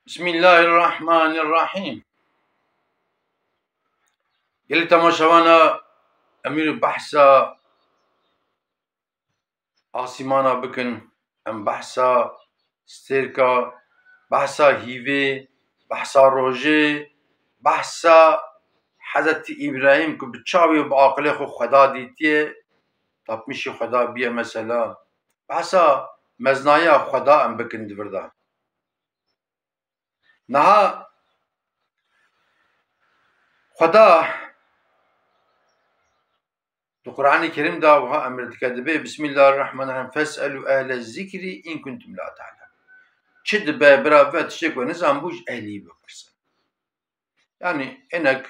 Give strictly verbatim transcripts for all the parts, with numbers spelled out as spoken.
Bismillahirrahmanirrahîm. Gelî temaşevana, em îro behsa asîmana bikin, em behsa stêrka, behsa hîvê, behsa rojê, behsa Hezretî Îbrahîm ku bi çavê û bi aqilê xwe Xweda dîtiye, tapmîşî Xweda biye mesela. Behsa meznaya Xweda em bikin di vir de. Niha Xweda di Qur'anê Kerîm de wiha emir dike, dibê, Bismillahirrahmanirrahîm, "Fes'elû ehle zikrî in kuntum la ta'lemun." Çi dibe, bira ve tiştê ku nizan bû ji ehlî bipirsin. Yanî hinek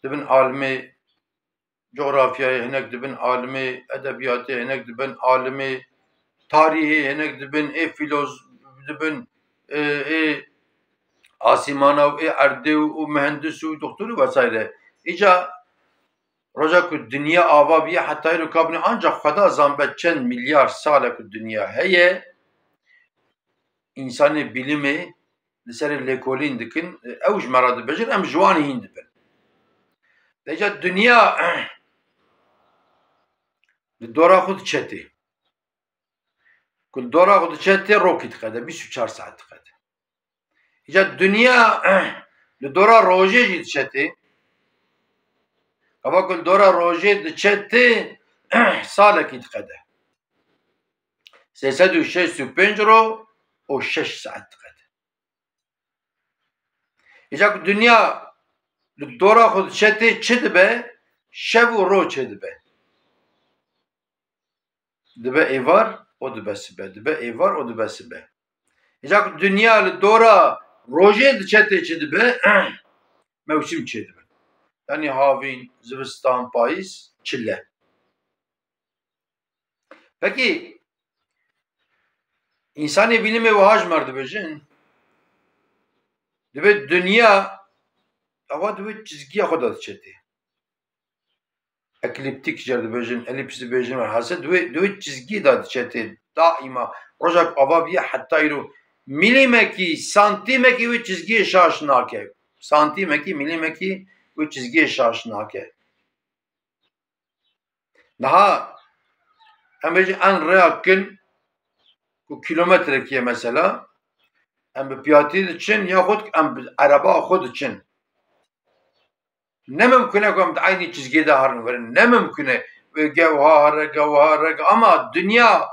dibin alimê coğrafyayê, hinek dibin alimê edebiyatê, hinek dibin alimê tarîhê, hinek dibin ê filoz-, dibin, e, ê asîmana û ê erdê û, û mühendis û doktor û vesaire. Îca roja ku dinya ava biye heta îro kabine ancak Xweda zanbe çend milyar sal e ku dinya heye, însanê bilimê li serê lêkolîn dikin, ew ji me re dibêjin, em ji wan hîn dibin. Deca dinya li dora xwe diçe tê. Ku li dora xwe diçe tê, rokî diqede, bîst û çar saet diqede. Îca dinya li dora rojê jî diçe tê. Gava ku li dora rojê diçe tê, salekî diqede. Sê sed û şêst û pênc ro û şeş saet diqede. Îca ku dinya li dora xwe diçe tê, çi dibe? Şev û roj çêdibe. Dibe êvar û dibe sibe, dibe êvar û dibe sibe. Îca ku dinya li dora rojê diçe tê, çi dibe? Mewsim çêdibe. Yanî havîn, zivistan, payîz, çile. Pekî, însanê bîlimê wiha ji me re dibêjin, dibê dinya, ava dibê çizgiya xwe de diçe tê. Eklîptîk jê re dibêjin, elîps dibêjin, welhasil dibê, dibê çizgî de diçe tê. Daîma, roja ku ava biye heta îro, milîmekî, santîmekî wê çizgiyê şaş nake. Santîmekî, milîmekî wê çizgiyê şaş nake. Niha em bêjin en rêya kin ku kîlometrekî ye mesela, em bi piyatî diçin yaxud em bi ereba xwe diçin. Ne mimkun e ku em di eynî çizgê de herin werin. Ne mimkun e. Wê ge wiha here, ge wiha here, ge, ama dinya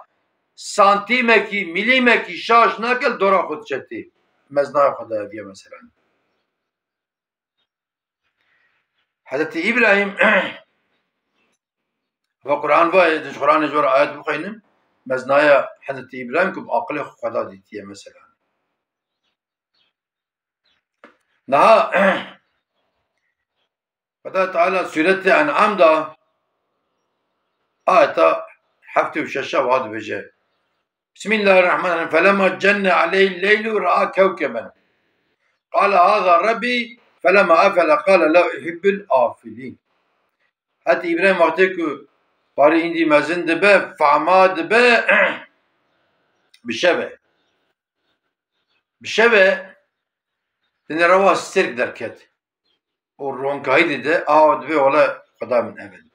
santîmekî, milîmekî şaş nake, li dora xwe diçe tê. Meznaya xwe de ev ye mesela. Hezretî Îbrahîm, va Quran va, ez ji Quranê ji we re ayet bixwînim, meznaya Hezretî Îbrahîm ku bi aqilê xwe Xweda dîtiye mesela. Niha Xweda Teala Sûretê En'am de ayeta heftê û şeş wa dibêje. Bismillahirrahmanirrahîm. Felemma cenne aleyhil leylu ra'a kewkeben. Qale haza Rebbi, felemma efele qale la uhibbul afilin. Heta Îbrahîm wextê ku parî hîndî mezin dibe, fama dibe, bi şeve. Bi şeve di nêra wa stêrk derket. Û ronkahî dide, awa dibê, wele Xweda min ev e dibê.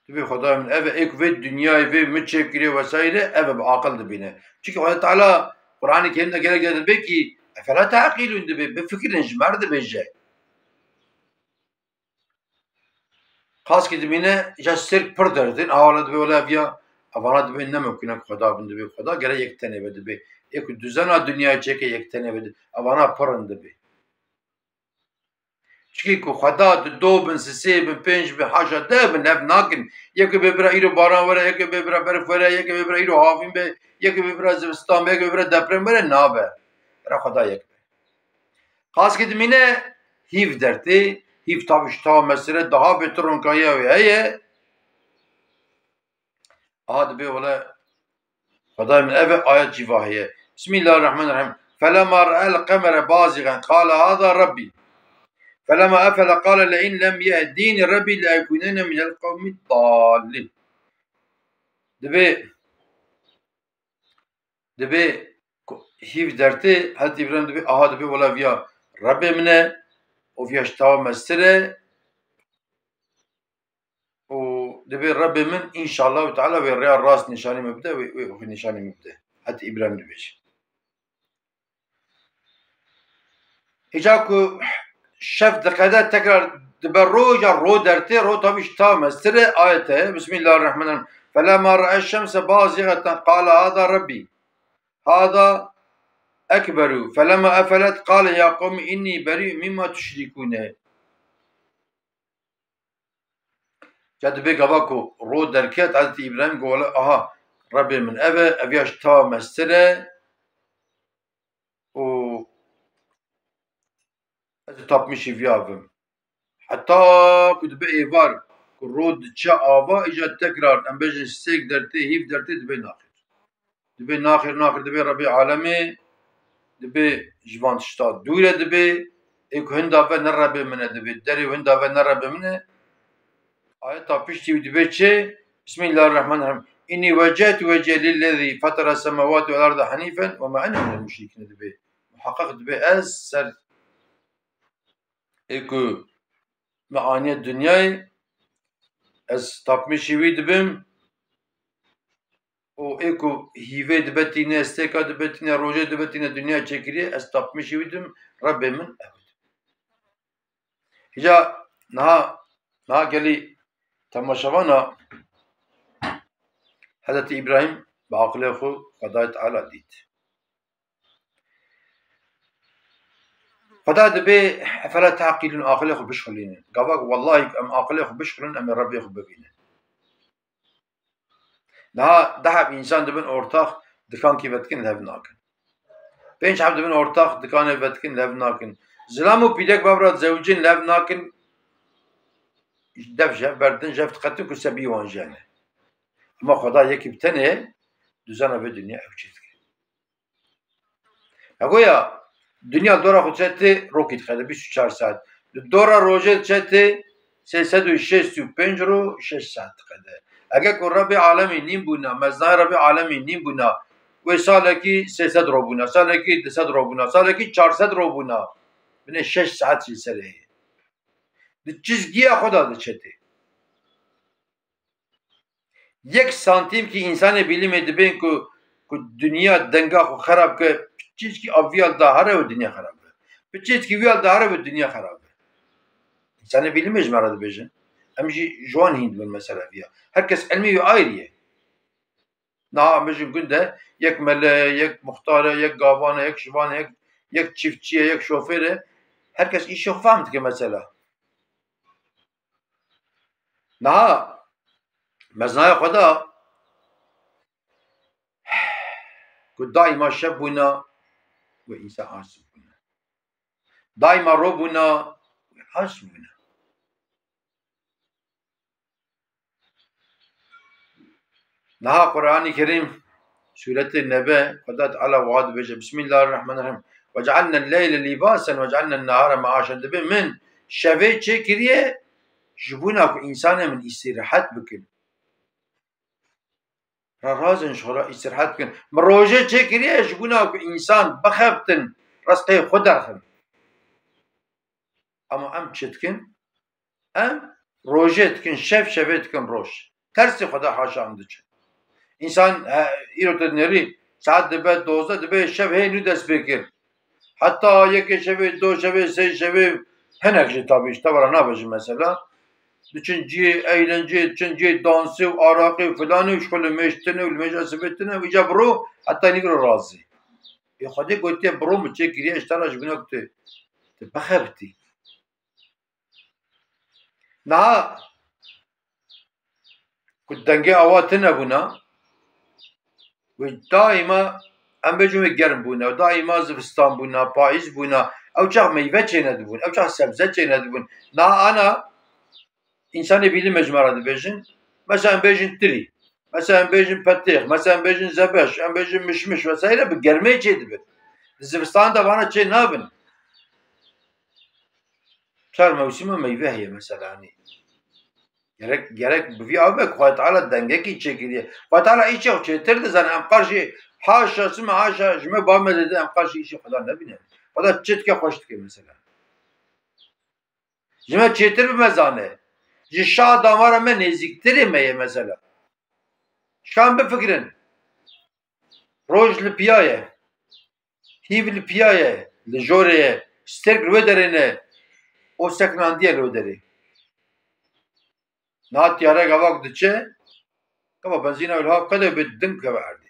Dibê Xwedayê min, ev e, êk vê dinyayê vê min çêkiriye vesaire, ev e, bi aqil dibîne. Çunke Xwedê Teala Qur'anê Kerîm de gelek gelek dibê kî, "Efela te'qîlûn?" dibê, "Bifikirin," ji me re dibêje. Qaskî dibîne, îca stêrk pir derdin, awa wele dibê, wele ev ya, evana dibê ne mimkun e ku Xweda bin dibê, Xweda gere yek tenê be dibê. Ê ku duzena dinyayê çêke yek tenê be, evana pir in dibê. Çikî ku Xweda di do bin, sisê bin, pênc bin, haşa deh bin, ev nakin. Yekê bê bira îro baran were, yekê bê bira berf were, yekê bê bira îro havîn be, yekê bê bira zivistan be, yekê bê bira deprem were, nabe. Bira Xweda yek be. Qaskê dimîne hîv dertê, hîv tabi ji tawa mesire daha bêtir ronkahiya wê heye. Aha dibê wele Xwedayê min, ev e ayet jî va heye. Bismillahirrahmanirrahîm. Felemma ra'el qemere bazigen qale haza Rabbî. Felemma efele qale le in lem yehdîni Rabbî le ekûnenne minel qewmid dallîn. Dibê, dibê Ku hîv dertê, Hezretî Îbrahîm dibê, aha, dibê wela viya Rebbê min e û viya ji tawa mestir e û dibê Rebbê min, înşallah teala, wê rêya rast nîşanî min bide, wê, wê, wê nîşanî min bide. Hezretî Îbrahîm dibêje. Îca ku şev diqede, tekrar dibe ro, îca ro dertê, ro tabî ji tawa mestir e, ayet e, Bismillahirrahmanirrahîm. Felemma re'e şemse bazîgeten qale hada Rebbî. Hada ekberu. Felemma efelet qale ya qewmi înnî berî'un mimma tuşrîkûne. Ca dibê gava ku ro derket, Hezretî Îbrahîm got, wele, aha, Rebbê min ev e, ev ya ji tawa mestir e û ez ê tapmîşî viya bim. Heta ku dibe êvar, ku ro diçe ava, îca tekrar, em bêjin sêk dertê, hîv dertê dibe naxir. Dibê naxir, naxir, dibê Rebbê alemê, dibê ji van tişta dûr e, dibê ê ku hinda ve ne Rebbê min e, dibê derê hinda ve ne Rebbê min e. Ayeta piştî wî dibê çi? Bismillahirrahmanirrahîm. Înnî wecehtu wecîye lillezî fetera semawatî vel arda henîfen we ma ene minel muşrîkîn, dibê. Muheqeq dibê ez ser ê ku me aniye dinyayê, ez tapmîşî wî dibim û ê ku hîvê dibe tîne, stêka dibe tîne, rojê dibe tîne, dinya çêkiriye, ez tapmîşî wî dim, Rebbê min ew e. Îca niha, niha gelî temaşevana Hezretî Îbrahîm bi aqilê xwe Xwedayê Teala dît. Xweda dibê, efela taqîlûn, aqilê xwe bişxulînin. Gava ku wellahî em aqilê xwe bişxulin, em ê Rebbê xwe bibînin. Niha deh heb însan dibin ortax, dikankî vedikin, lev nakin. Pênc heb dibin ortax, dikanê vedikin, lev nakin. Zilam û pîrek bavra zewicin, lev nakin. Dev jev berdin, jev diqetin ku sebî wan jene. Ama Xweda yekî bi tenê duzana vê dinya ew çê dike. Egoya, dinya dora xwe çetê rokî diqede bîst û çar saet. Li dora rojê çetê sê sed û şêst û pênc ro şeş saet diqede. Eger ku Rebê alemî nîn bûna, meznayê Rebê alemî nîn bûna, wê salekî sê sed ro bûna, salekî du sed ro bûna, salekî çar sed ro bûna. Binê şeş saet jî serê heye. Di çizgiya xwe de diçetê. Yek santîm ki însanê bîlimê dibên ku, ku dinya denga xwe xerab ke, piçîçkî a viya dahare û dinya xerab be. Piçîçkî viya dahare û dinya xerab be. Însanê bîlimê ji me re dibêjin. Em jî ji wan hîn dibin mesela viya. Her kes ilmê wî ayrî ye. Niha em bêjin gund e, yek mele ye, yek muxtar e, yek gavan e, yek şivan e, yek, yek çiftçî ye, yek şofêr e. Her kes îşê xwe fehm dike mesela. Niha meznaya xwe da ku daîma şev bûna û însan aciz bûna. Daîma ro bûna, aciz bûna. Niha Qur'anî Kerîm, Sûretê Nebe, Xweda Teala wiha dibêje, Bismillahirrahmanirrahîm. "Ve cealnel leyle lîbasen ve cealnen nehare meaşen." Dibê min şevê çêkiriye ji bona ku însanê min îstîrehet bikin. Re razin ji xwe re îstîrehet bikin. Min rojê çêkiriye ji bona ku însan bixebtin, rızqê xwe derxin. Ama em çi dikin? Em rojê dikin şev, şevê dikin roj. Tersê Xweda haşa em diçin. Însan, he, îro tu dinêrî, saet dibe dozdeh, dibe şev hê nû dest pê kir. Heta yekê şevê, do şevê, sê şevê, hinek jî tabî ji te ve re nabêjim mesela. Diçin cihê eğlenceyê, diçin cihê dansê û araqê û filanê û ji xwe limêj tune û limêja sibê tune û îca bi ro heta nîvro razî. Ê Xwedê gotiye bi ro min çêkiriye ji te re ji bîna ku tu, tu bixebitî. Niha ku dengê awa tune bûna, wê daîma em bêjin wê germ bûna, daîma zivistan bûna, payîz bûna, ew çax meyve çênedibûn, ew çax sebze çênedibûn. Niha ana însanê bîlimê ji me re dibêjin, mesela em bêjin tirî, mesela em bêjin petêx, mesela em bêjin zebeş, em bêjin mişmiş vesaire bi germê çê dibin. Di zivistan de vana çê nabin. Çar mewsîma meyve heye mesela, hani. Gerek, gerek bi vî ava be ku Xwedê Teala dengekî çêkiriye. Xwedê Teala îşê xwe çêtir dizane, em qar jî Haşa, sima haşa, ji me ba me zêde em qal jî îşê Xweda nebîne. Xweda çi dike xweş dike mesela. Ji me çêtir bi me zane. Ji şa damara me nêzîktirê me ye mesela. Şan bifikirin. Roj li piya ye. Hîv li piya ye. Li jorê ye. Sterk li wê derê ne. O seknandiye li wê derê. Niha tiyare gava ku diçe, gava benzîna wî li hav qede bê din keve erdê.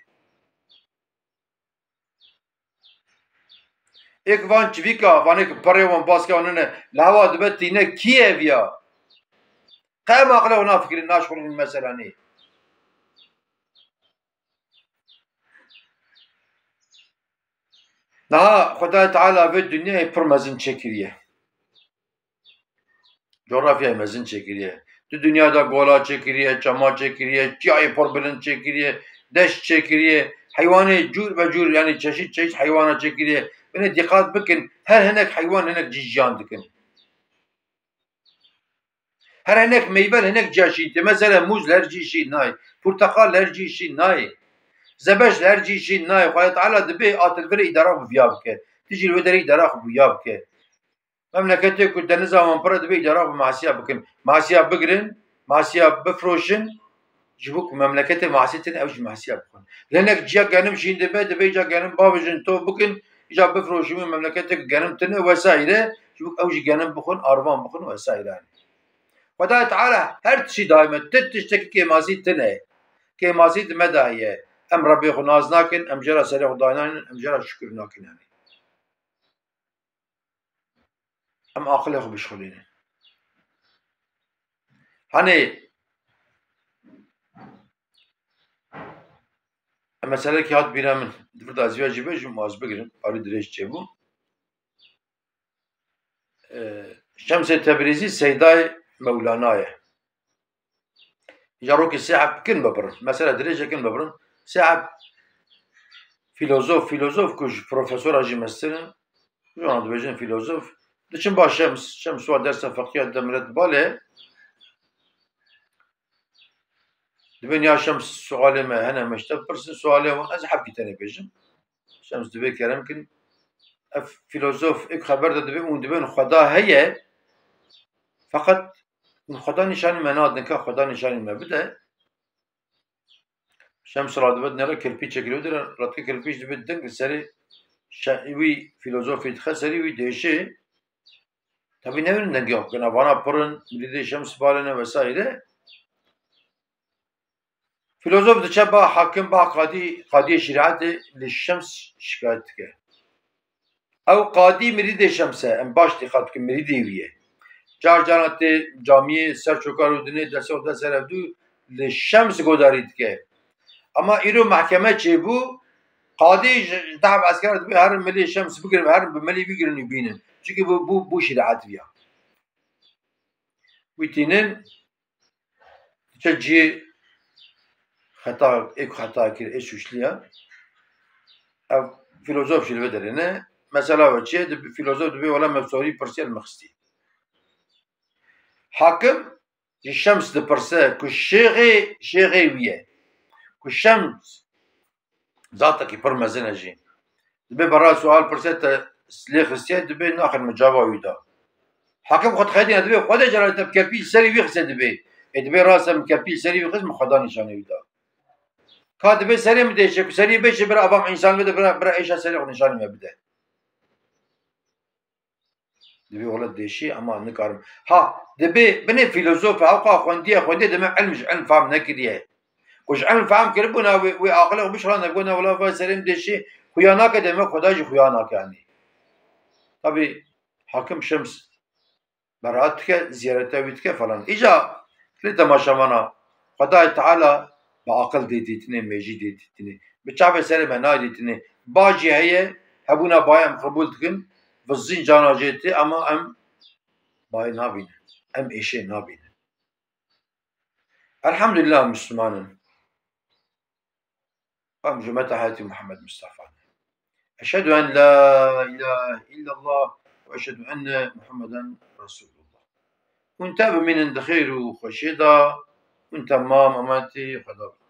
Êk van çivîka, vanê ki perê wan baske wan nene, li hewa dibe tîne kî ye viya? Qe em aqilê wan nafikirin, naşxulin meselanê. Niha Xwedayê Teala vê dinyayê pir mezin çêkiriye. Coğrafyayê mezin çêkiriye. Di dinya de gola çêkiriye, çema çêkiriye, çiyayê pir bilind çêkiriye, deşt çêkiriye, heywanê cûr be cûr, yani çeşit çeşit heywana çêkiriye. Binê dîqat bikin, her hinek heywan hinek cî jiyan dikin. Her hinek meyve hinek ciya şîn tê. Mesela mûz li her cî şîn nayê. Porteqal li her cî şîn nayê. Zebeş li her cî şîn nayê. Xwedê Teala dibê atilvirê îdara xwe viya bike. Tu jî li wê derê îdara xwe viya bike. Memleketê ku deniza wan pir e, dibê îdara xwe masiya bikin. Masiya bigirin, masiya bifroşin, ji bo ku memleketê masî tine, ew jî masiya bixwin. Li hinek ciya genim şîn dibe, dibê îca genim bavêjin, tov bikin, îca bifroşin wê memleketê ku genim tine wesaîre, ji bo ku ew jî genim bixwin, arvan bixwin wesaîre. Xwedayê Teala her tiştî daîme, ti tiştekî kêmasî tine. Kêmasî di me de heye. Em Rebbê xwe nas nakin, em jê re serê xwe daynanînin, em jê re şukir nakin, yanî. Em aqilê xwe bişxulînin. Hanê, em meselekî hat bîra min, di vir de ez vê jî bêjim, ez bigirim, alî dirêj çêbû. E, Şemsê Tebrîzî seydayê Mewlana ye. Îca rokê sê heb kin bibirin. Mesela dirêje kin bibirin. Sê heb filozof, filozof ku ji profesora jî mestir in, ji wan dibêjin filozof, diçin ba Şems, Şems wa dersa feqîya dide milet bale. Dibên ya Şems sualê me hene, me ji te bipirsin sualê wan, ez hebkî tenê bêjim. Şems dibê kerem kin. Ev filozof êk xeber de dibê û dibên Xweda heye, feqet hûn Xweda nîşanî me nadin, ka Xweda nîşanî me bide. Şems radibe dinêre kirpîçekî li wê dire, radike kirpîç dibê ding li serê şe-, wî filozofê dixe serî wî dêşê. Tabî newêrin dengiya xwe bikene, vana pir in, mirîdê Şems balêne vesaire. Filozof diçe ba hakim, ba qadî, qadiyê şerîetê li Şems şikayet dike. Ew qadî mirîdê Şems e, em baş dîqat bikin, mirîdê wî ye. Car caran tê camiyê ser çoka rûdinê, destê xwe de ser hevdû li Şems godarî dike. Ama îro mehkeme çêbû, qadî ji, ji deh esker dibê herin milê Şems bigirin, herin bi milê wî girin û bînin. Çunkî bû, bû, bû şerîet viya. Wî tînin, diçe cihê xeta, ê ku xeta kir, ê suçliya. Ev filozof jî li vê derê ne. Mesela we çi ye? Di, filozof dibê wela me sorî pirsiye li min xistî. Hakim ji Şems dipirse ku şêxê, şêxê wî ye. Ku Şems zatekî pir mezin e jî. Dibê berra sual pirse te lê xistiye, dibê naxin min cava wî da. Hakim xwe dixeytîne dibê Xwedê celal te bi kepî serî wî xise dibê. Ê dibê rast e min kepî serî wî xist, min Xweda nîşanê wî da. Ka dibê serê min dêşe, ku serî bêşe bira ava însan bide, bira, bira êşa serê xwe nîşanê me bide. Dibê wele dêşî, ama nikarim. Ha, dibê binê filozof e, ewqa xwendiye, xwendiye deme ilm ji ilm fam nekiriye. Ku ji ilm fam kiribû, na wê, wê aqilê xwe bişirane, bigona wela vay serê min dêşî, xuya nake deme Xweda jî xuya nake, yanî. Tabî hakim Şems beraat dike, ziyarete wî dike falan. Îca lê temaşevana, Xwedayê Teala bi aqil dê dîtinê, mêjî dê dîtinê. Bi çavê serê me nayê dîtinê. Ba jî heye, hebûna bayê em qebûl dikin, vizîn cana jê tê, ama em bayê nabînin. Em êşê nabînin. Elhamdülillah Müslüman in. Em ji umeta Hezretî Muhammed Mustafa ne. Eşhedü en la ilahe illallah ve eşhedü enne Muhammeden Resulullah. Hûn te bimînin di xêr û xweşiyê de, hûn temam emanetê Xweda bin.